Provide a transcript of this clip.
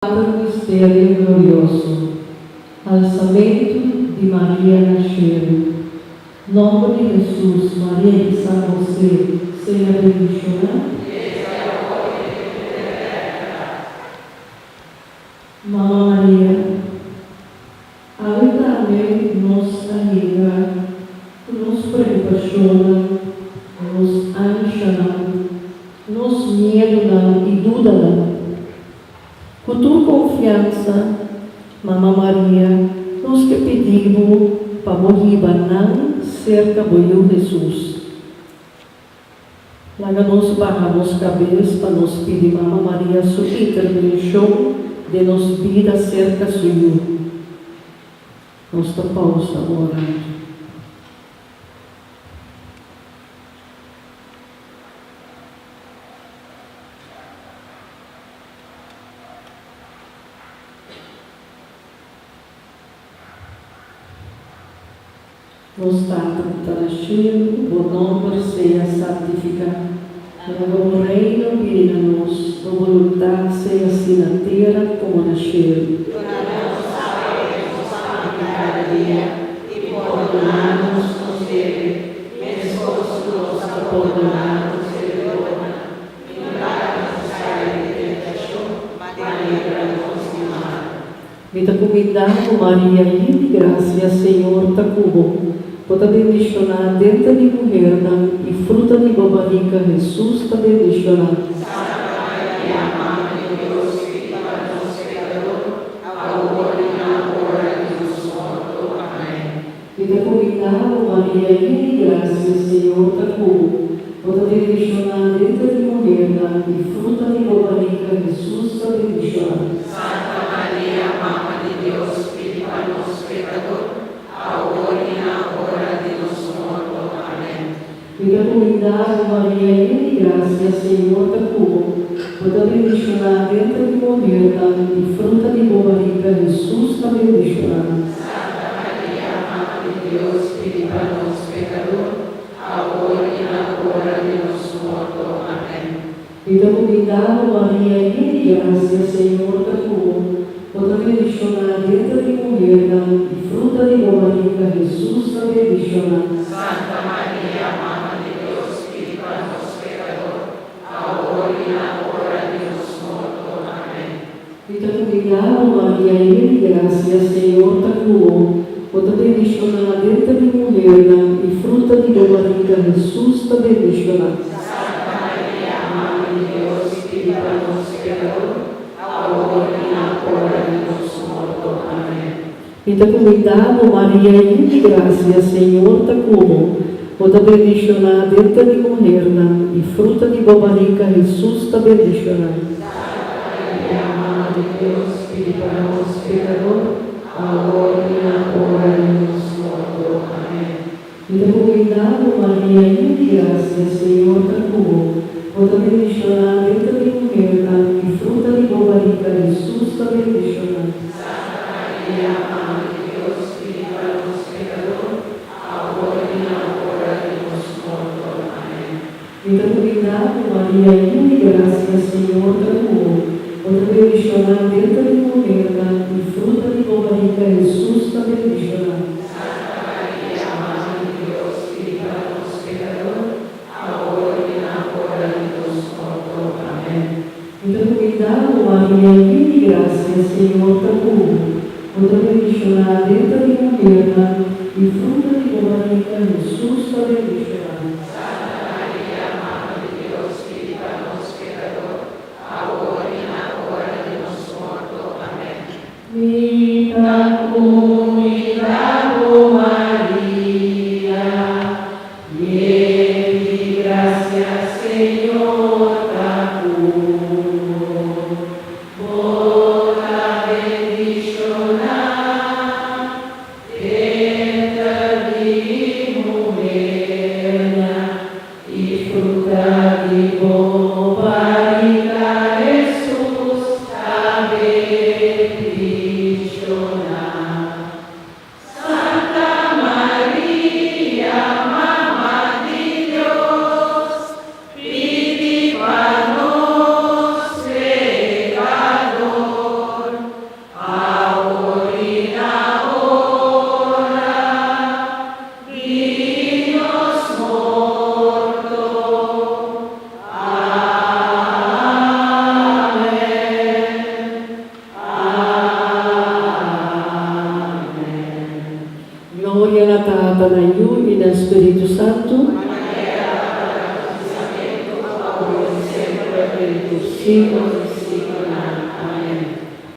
Cuater misterio glorioso, Alsamentu di Maria na shelu. Nomber di Hesus, Maria i San Hose sea bendishoná. Mama Maria, awe tambe nos a yega ku nos preokupashonnan, nos anshanan, nos miedunan i dudanan. Ku tur konfiansa, Mama Maria, nos ke pidi bo pa bo hiba nan serka bo Yu Hesus. Laga nos baha nos kabes pa nos pidi Mama Maria su intervenshon den nos bida serka su Yu. Nos ta pausa un ratu. Nos Tata ku ta na shelu, bo nòmber sea santifiká. Laga bo Reino bini na nos, bo boluntat sea así na tera komo na shelu. Duna nos awe nos pan di kada dia, i pordoná nos nos debe, meskos ku nos ta pordoná nos debedornan. I no laga nos kai den tentashon, ma libra nos di mal. Mi ta kumindá bo, Maria, yen di grasia, Señor ta ku bo. Bo ta bendishoná denter di muhernan, i fruta di bo barika, Hesus, ta bendishoná. Santa Maria, Mama di Dios, pidi pa nos pekador, awor i na ora di nos morto. Amèn. Mi ta kumindá bo, Maria, yen di grasia, Señor ta ku bo. Bo ta bendishoná denter di muhernan, i fruta di bo barika, Hesus, ta bendishoná. Santa Maria, Mama di Dios, pidi pa nos pekador, awor i na ora di nos morto. Amèn. Mi ta kumindá bo, Maria, yen di grasia, Señor ta ku bo. Bo ta bendishoná denter di muhernan, i fruta di bo barika, Hesus, ta bendishoná. Santa Maria, Mama di Dios, pidi pa nos pekador, awor i na ora di nos morto. Amèn. Mi ta kumindá bo, Maria, yen di grasia, Señor ta ku bo. Bo ta bendishoná denter di muhernan, i fruta di bo barika, Hesus, ta bendishoná. Santa Maria, Mama di Dios, pidi pa nos pekador, awor i na ora di nos morto. Amèn. Mi ta kumindá bo, Maria, yen di grasia, Señor ta ku bo. Bo ta bendishoná denter di muhernan, i fruta di bo barika, Hesus, ta bendishoná. Santa Maria, Mama di Dios, pidi pa nos pekador, awor i na ora di nos morto. Amèn. Mi ta kumindá bo, Maria, yen di grasia, Señor ta ku bo. Bo ta bendishoná denter di muhernan, i fruta di bo barika, Hesus, ta bendishoná. Santa Maria, Mama di Dios, pidi pa nos pekador, awor i na ora di nos morto. Amèn. Mi ta kumindá bo, Maria, yen di grasia, Señor ta ku bo. Bo ta bendishoná denter di muhernan, i fruta di bo barika, Hesus, ta bendishoná. Santa Maria, Mama di Dios, pidi pa nos pekador, awor i na ora di nos morto. Amèn. Mi ta kumindá bo, Maria, yen di grasia, Señor ta ku bo. Bo ta bendishoná denter di muhernan, i fruta di bo barika, Hesus, ta bendishoná. Santa Maria, Mama di Dios, pidi pa nos pekador, awor i na ora di nos morto. Amèn. Mi ta kumindá bo, Maria, yen di grasia, Señor ta ku bo. Bo ta bendishoná denter di muhernan, i fruta di bo barika, Hesus, ta bendishoná. Santa Maria, Mama di Dios, pidi pa nos pekador, awor i na ora di nos morto. Amèn. Mi ta kumindá bo, Maria, yen di grasia, Señor ta ku bo. Bo ta bendishoná denter di muhernan, i fruta di bo barika, Hesus, ta bendishoná. Santa Maria, Mama di Dios, pidi pa nos pekador. Gloria na Tata, na Yu i na Spiritu Santu. Siglo.